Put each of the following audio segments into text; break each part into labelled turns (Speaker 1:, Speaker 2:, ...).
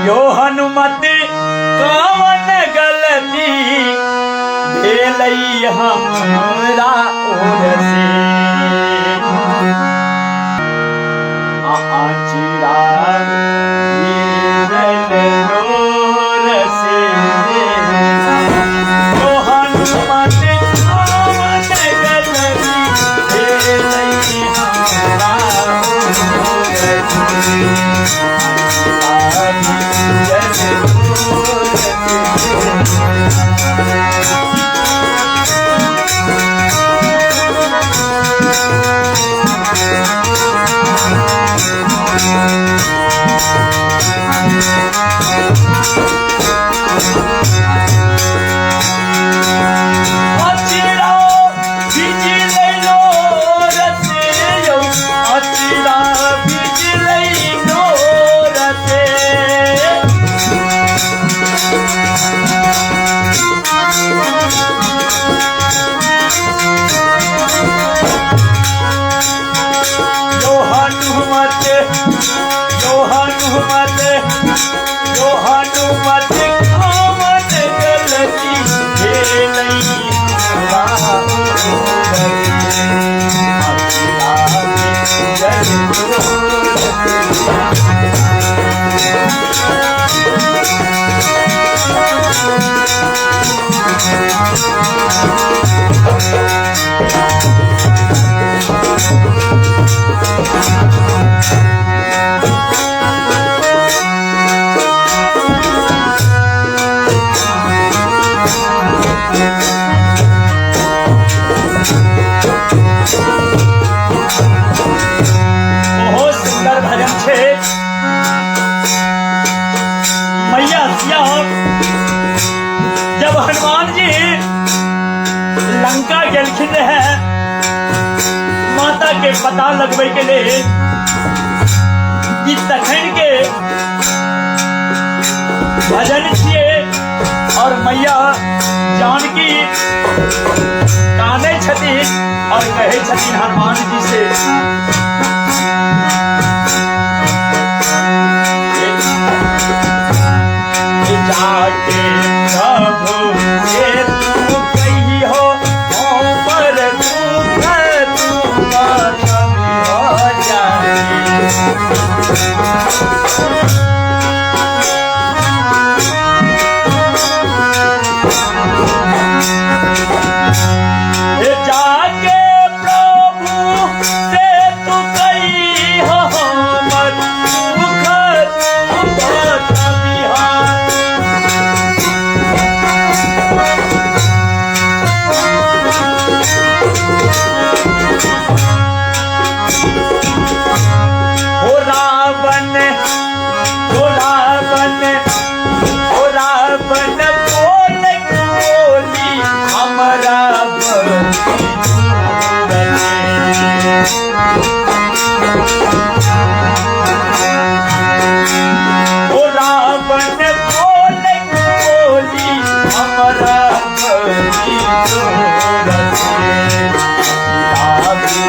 Speaker 1: यो हनुमत कवन गलती भेलै हमरा ओर से। आचिरा लोर से यो हनुमत कवन गलती भेलै हमरा ओर से। हनुमत कवन गलती भेलै हमरा बहुत सुंदर भजन छै। मैया सिया जब हनुमान जी लंका गेलखिन रहे माता के पता लगबै के लेल, ई तखन के भजन छियै और मैया जानकी कानै छथिन और कहै छथिन हनुमान जी से, जाके प्रभु से तू कहियो पर दुख तू हो जाए। जाके प्रभु से तू कहियो हमर दुख तू बतबिहा। हो रावण, हो रावण, हो रावण बोल बोली हमरा हो रावण बोल बोली हमरा बड़ी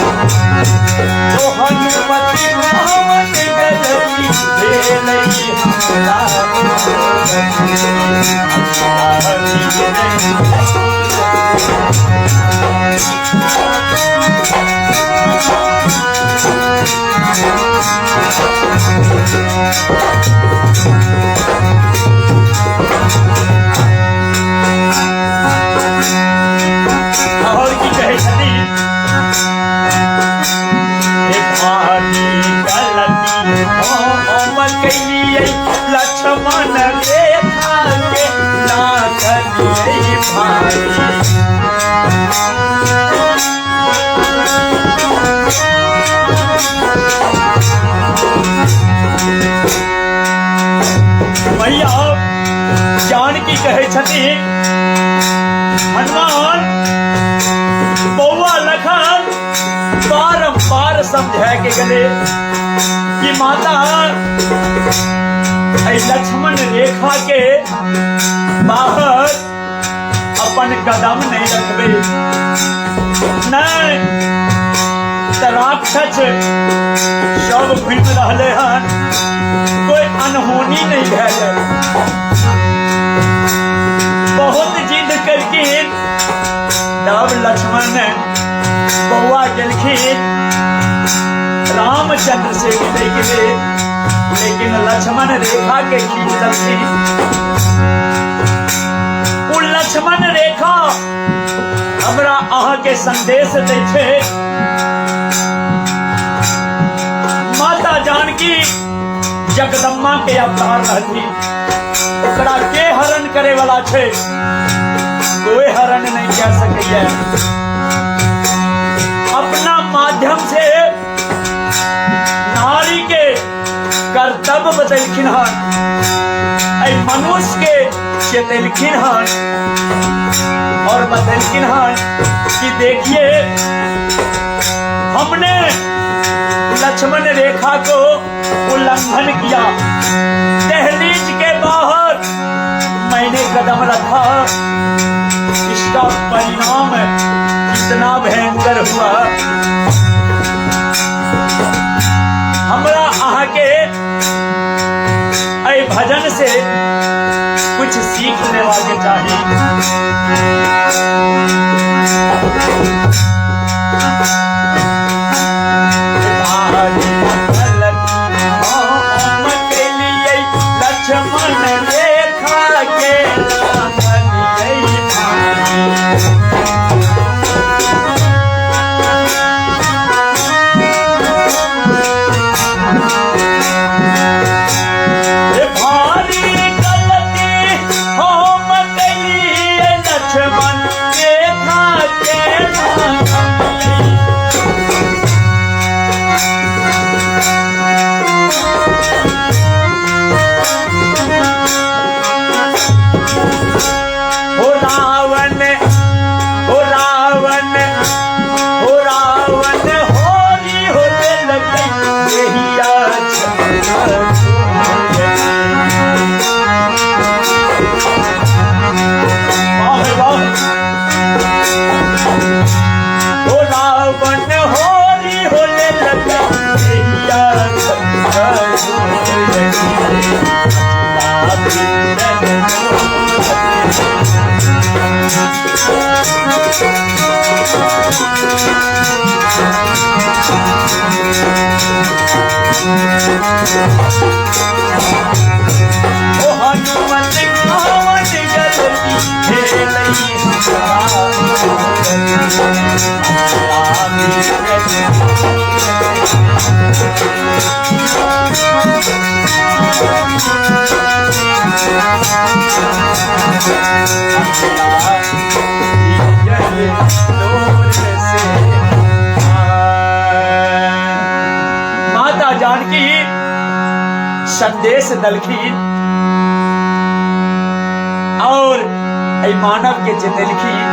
Speaker 1: तो हनुमति कवन गलती भेलै हमरा। और की कहै छथिन, हे भारी गलती हम कैलियै लक्ष्मण रेखा के लागलियै भारी। मैया जानकी कहै छथिन, हनुमान बौआ लखन बारंबार समझा के गले कि माता एहि लक्ष्मण रेखा के बाहर अपन कदम नहीं रखबे, नहीं तऽ राक्षस सब घूमि रहले हन, कोई अनहोनी नहीं भए जाए। बहुत जिद करखिन तब लक्ष्मण बौआ गेलखिन रामचंद्र से मिले के लिए, लेकिन लक्ष्मण रेखा के खींच दलखिन। ओ लक्ष्मण रेखा हमरा अहाँ के संदेश दै छै। माता जानकी जगदम्बा के अवतार रहथिन, ओकरा के हरण करे वाला छै? कोई हरण नहीं कह सकैया। अपना माध्यम से नारी के कर्तव्य बतेलखिन हन, एहि मनुष्य के चेतेलखिन हन और बतेलखिन हन कि देखिए हमने लक्ष्मण रेखा को उल्लंघन किया, दहलीज के बाहर मैंने कदम रखा, इसका परिणाम कितना भयंकर हुआ। हमरा अहाँ के एहि भजन से कुछ सीख लेवा के चाही। लक्ष्मण रेखा के भारी गलती हम कलिए, लक्ष्मण रेखा के। हो रावण, हो रावण, हो रावण होरी हो लगे। हो रावण होरी हो लगे। ओ हनुमत कवन गलती भेलई। माता जानकी संदेश दलखिन और एहि मानव के चेतेलखिन।